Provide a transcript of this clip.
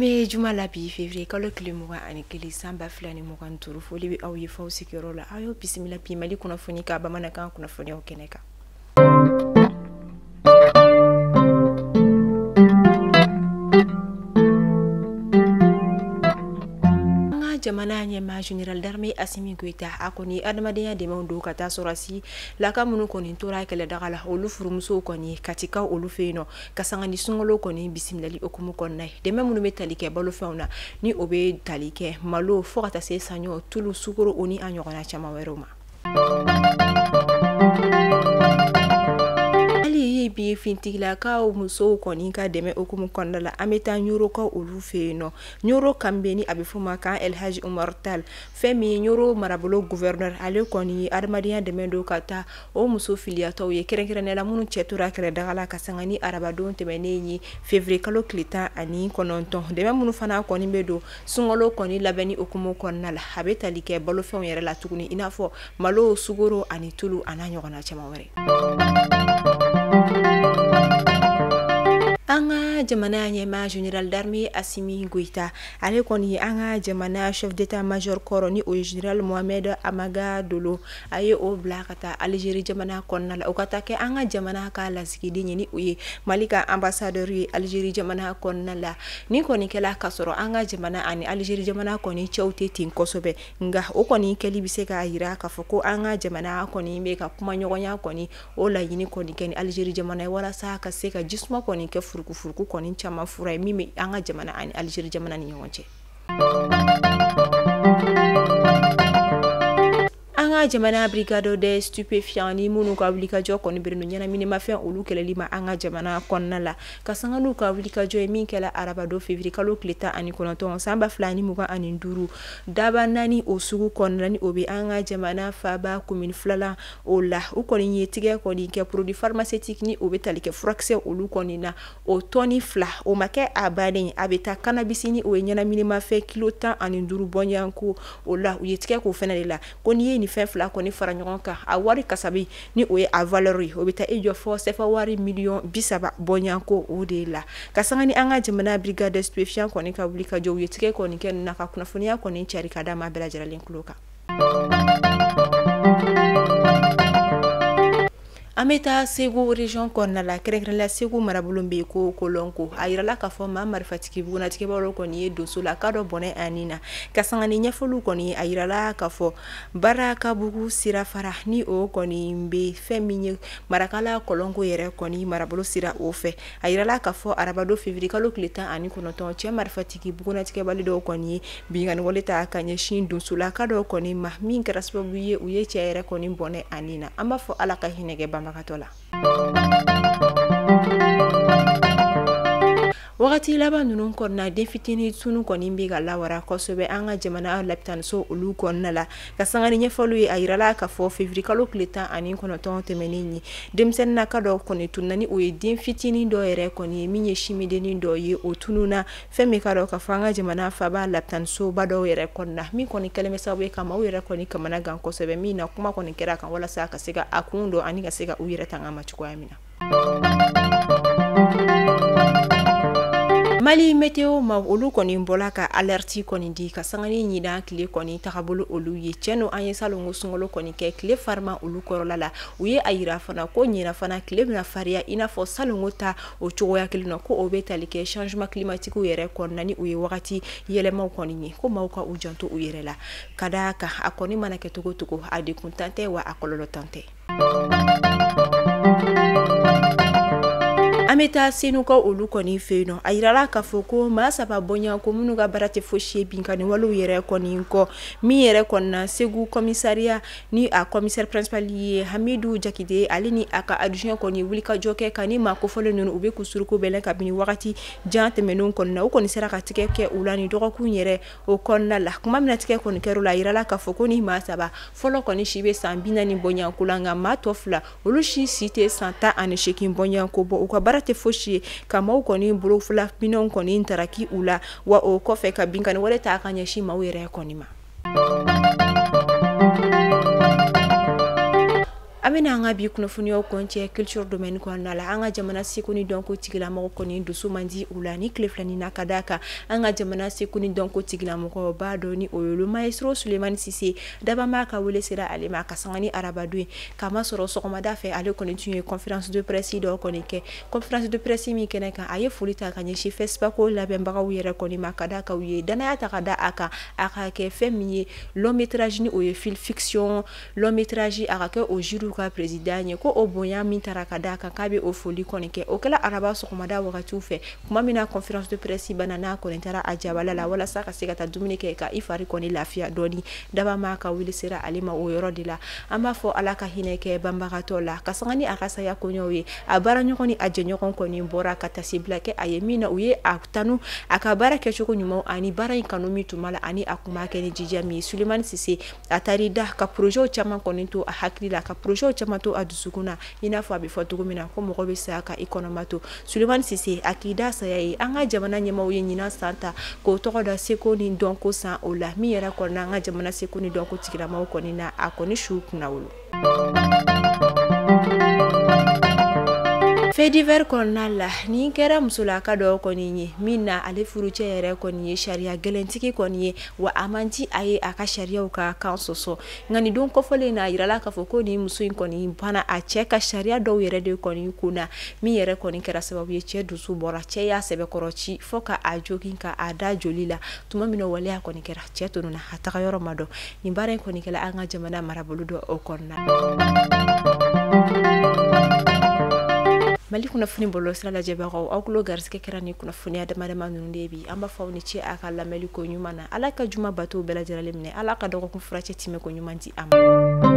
An bɛ juma la bi, février kalo tile 21 san 2025. Foli bɛ aw ye f'aw sigiyɔrɔ la. Aw y'aw bisimila bi Mali kunnafoni ka bamanankan kunnafoniyaw kɛnɛ kan. Jamana ɲɛmaa général d'armée Assimi Goïta, a kɔni adamadenya dɛmɛw don ka taa sɔrɔsi laka minnu kɔni tora kɛlɛdaga la, olu furumusow kɔni Katikaw olu fɛ yen nɔ, ka sanga ni sunkalo kɔni bisimilali hukumu kɔnɔna ye. Dɛmɛ minnu bɛ tali kɛ balofɛnw na, ni o bɛ tali kɛ malo fo ka taa se saɲɔ, tulu, sukaro, o ni a ɲɔgɔnna caman wɛrɛw ma. Hali bi, fintigilakaw musow kɔni ka dɛmɛ hukumu kɔnɔna la, an bɛ taa Ɲorokaw olu fɛ yen nɔ. Ɲoro Kanbeni, a bɛ f'o ma kan Elhaji Umar Tal, fɛn min ye Ɲoro marabolo gouverneur, ale kɔni ye adamadenya dɛmɛ don ka taa o muso filiyatɔw ye, kɛrɛnkɛrɛnnenya la minnu cɛ tora kɛlɛdaga la, ka sanga ni arabadon tɛmɛnen ye, février kalo tile 19. Dɛmɛ minnu fana kɔni bɛ don sunkalo kɔni labɛnni hukumu kɔnɔna la, a bɛ tali kɛ balofɛnw yɛrɛ la tuguni, i n'a fɔ malo, sukaro ani tulu, a n'a ɲɔgɔnna caman wɛrɛ. An ka jamana ɲɛmaa général d'armée Assimi Goïta, ale kɔni an ka jamana chef d'état-major kɔrɔ, ni o ye général Mohamed Amaga Dolo, a ye o bila ka taa Algérie jamana kɔnɔna la, o ka taa kɛ an ka jamana ka lasigiden ye, ni o ye Mali ka ambassadeur ye Algérie jamana kɔnɔna la. Ni kɔni kɛla ka sɔrɔ an ka jamana ani Algérie jamana kɔni cɛw tɛ ten kosɛbɛ, nka o kɔni kɛli bɛ se k'a jira k'a fɔ ko an ka jamana kɔni bɛ ka kumaɲɔgɔnya kɔni o laɲini kɔni kɛ ni Algérie jamana ye, walasa ka se ka jisuma kɔni kɛ furukufuruku kɔni caman fura ye min bɛ an ka jamana ani Algérie jamana ni ɲɔgɔn cɛ. An ka jamana brigade des stupéfiants, ni minnu ka wulikajɔ kɔni bɛnnen don ɲɛnaminimafɛn olu kɛlɛli ma an ka jamana kɔnɔna la, ka sanga n'u ka wulikajɔ ye min kɛla arabadon février kalo tile 19 san 2025, daba naani o sugu kɔnɔna, ni o bɛ an ka jamana faaba commune filanan o la, u kɔni ye tigɛ kɔni kɛ produit pharmaceutique, ni o bɛ tali kɛ furakisɛ olu kɔni na, o tɔni 2. O ma kɛ a bannen, a bɛ taa cannabis, ni o ye ɲɛnaminimafɛn kilo 15 bɔɲɔgɔnko o la, u ye tigɛ k'o fɛnɛ de la. Ko n'i ye nin fɛn fila kɔni fara ɲɔgɔn kan, a wari kasabi, ni o ye a valeur ye, o bɛ taa i jɔ fɔ CFA wari miliyɔn 30 bɔɲɔgɔnko o de la. Ka sanga ni an ka jamana brigade des stupéfiants kɔni ka wuli ka jɔ, u ye tigɛ kɔni kɛ na ka kunnafoniya kɔni cari ka d'a ma bɛɛ lajɛlen tulo kan. An bɛ taa Segu région kɔnɔna la, kɛrɛnkɛrɛnnenya Segu marabolo bɛ yen ko Kolonko. A yirala k'a fɔ maa marifatigi bugunnatigɛbaw kɔni ye donso la k'a dɔ bɔnɛ a nin na. Ka sanga ni ɲɛfɔliw kɔni, a yirala k'a fɔ Barakabugu sirafara, ni o kɔni bɛ fɛn min ye Marakala Kolonko yɛrɛ kɔni marabolo sira o fɛ. A yirala k'a fɔ arabadon février kalo tile 19, cɛ marifatigi bugunnatigɛbali dɔw kɔni ye binkanni wale ta ka ɲɛsin donsola ka dɔw kɔni ma, min kɛra sababu ye u ye cɛ yɛrɛ kɔni bɔnɛ a nin na. An b'a fɔ Ala ka hinɛ kɛ banbagatɔ la. Wagati laban ninnu kɔnɔna, den fitinin tunu kɔni bɛ ka lawara kosɛbɛ an ka jamana lapitaniso olu kɔnɔna la. Ka sanga ni ɲɛfɔliw ye, a yirala k'a fɔ février kalo tile 19 tɛmɛnen ye, denmisɛnninnaka dɔ kɔni tununa, ni o ye den fitinin dɔ yɛrɛ kɔni ye min ye simidennin dɔ ye, o tununa fɛn min ka dɔn k'a fɔ an ka jamana faaba lapitanisoba dɔw yɛrɛ kɔnɔna, min kɔni kɛlen bɛ sababu ye ka maaw yɛrɛ kɔni kamana gan kosɛbɛ, min na kuma kɔni kɛra kan walasa ka se ka a kun dɔn ani ka se ka u yɛrɛ tanga ma cogoya min na. Mali météo ma olu kɔni bɔla ka alerte kɔni di ka sanga ni ɲinan tile kɔni tagabolo olu ye. Tiɲɛ don, an ye salongo sunkalo kɔni kɛ tile farima olu kɔrɔla la. U ye a yira fana ko ɲinan fana tile bɛna fariya i n'a fɔ salongo ta o cogoya kelen na, ko o bɛ tali kɛ changement climatique yɛrɛ kɔnɔna, ni o ye wagati yɛlɛmaw kɔni ye, ko maaw ka u janto u yɛrɛ la, ka d'a kan a kɔni mana kɛ cogo cogo, a degun tan tɛ wa a kɔlɔlɔ tan tɛ. An bɛ taa Senukaw olu kɔni fɛ yen nɔ. A yirala k'a fɔ ko maa saba bɔɲɔgɔn ko minnu ka baara tɛ fosi ye binkanni walew yɛrɛ kɔni kɔ, min yɛrɛ kɔni na Segu commissariat, ni a commissaire principal ye Hamidu Jakite, ale ni a ka adjoint kɔni wulikajɔ kɛ ka ni maa kofɔlen ninnu, u bɛ k'u suruku bɛlɛn kabini wagati jan tɛmɛnenw kɔni na. U kɔni sera ka tigɛ kɛ u la ni dɔgɔkun yɛrɛ o kɔnɔna la. Kuma min na tigɛ kɔni kɛra la, a yirala k'a fɔ ko ni maa saba fɔlɔ kɔni si bɛ san 40 bɔɲɔgɔnko la, nka maa tɔ fila olu si si tɛ san 18 bɔɲɔgɔnko bɔ. U ka baara tɛ fosi ye ka maaw kɔni bolo fila minɛnw kɔni taraki u la, wa o kɔfɛ ka binkanni wale ta ka ɲɛsin maaw yɛrɛ kɔni ma. An bɛna an ka bi kunnafoniyaw kɔncɛ culture domaine kɔnɔna la. An ka jamana seko ni dɔnko tigilamɔgɔ kɔni dusu man di u la ni tile filanin na, ka d'a kan an ka jamana seko ni dɔnko tigilamɔgɔ b'a dɔn ni o ye le maestro Sulemani Sise Dabama ka wele sera ale ma ka sanga ni arabadon ye, k'a masɔrɔ sɔgɔmada fɛ ale kɔni tun ye conférence de presse dɔ kɔni kɛ. Conférence de presse min kɛnɛ kan, a ye foli ta ka ɲɛsin FESPACO labɛnbagaw yɛrɛ kɔni ma, ka d'a kan u ye danaya ta ka da a kan a ka kɛ fɛn min ye long métrage, ni o ye film fiction long métrage, a ka kɛ o jury ka président ye, ko o bonya min taara ka d'a kan, k'a bɛ o foli kɔni kɛ. O kɛla araba sɔgɔmada wagatiw fɛ, tuma min na conférence de presse banna, n'a kɔni taara a jabala la walasa ka se ka taa dumuni kɛ ka i fari kɔni lafiya dɔɔni, Dabama ka wele sera ale ma o yɔrɔ de la. An b'a fɔ Ala ka hinɛ kɛ banbagatɔ la, ka sanga ni a ka saya koɲɛw ye. A baara ɲɔgɔn ni a jɛɲɔgɔn kɔni bɔra ka tasibila kɛ a ye, min na u ye a tanu a ka baara kɛcogo ɲuman ani baara in kanu min tun b'a la, ani a kun b'a kɛ ni jija min ye. Sulemani Sise a taar'i da ka projet caman kɔni to a hakili la, ka projet caman to a dusukun na, i n'a fɔ a bɛ fɔ cogo min na ko mɔgɔ bɛ saya ka i kɔnɔma to. Sulemani Sise a k'i da saya ye. An ka jamana ɲɛmaaw ye ɲinan san ta k'o tɔgɔ da seko ni dɔnko san o la, min yɛrɛ kɔni an ka jamana seko ni dɔnko tigilamaw kɔni na a kɔni su kunna wolo. Fait divers kɔnɔna la, nin kɛra musolaka dɔ kɔni ye min na ale furucɛ yɛrɛ kɔni ye sariya gɛlɛntigi kɔni ye, wa a man di a ye a ka sariyaw ka kan sɔsɔ. Nka nin don kɔfɔlen na, a yirala k'a fɔ ko nin muso in kɔni banna a cɛ ka sariya dɔw yɛrɛ de kɔni kunna, min yɛrɛ kɔni kɛra sababu ye cɛ dusu bɔra, cɛ y'a sɛbɛkɔrɔ ci fo ka a jogin ka a da joli la. Tuma min na waleya kɔni kɛra, cɛ tununna, a taga yɔrɔ ma dɔn. Nin baara in kɔni kɛla an ka jamana marabolo dɔ o kɔnɔna. Mali kunnafoni bɔlɔlɔsira lajɛbagaw, aw tulo garisɛgɛ kɛra ni kunnafoniya dama dama ninnu de bi. An b'a fɔ aw ni ce a ka lamɛnli ko ɲuman na. Ala ka juma bato bɛɛ lajɛlen minɛ, Ala ka dɔgɔkun furacɛ timɛ ko ɲuman di an ma.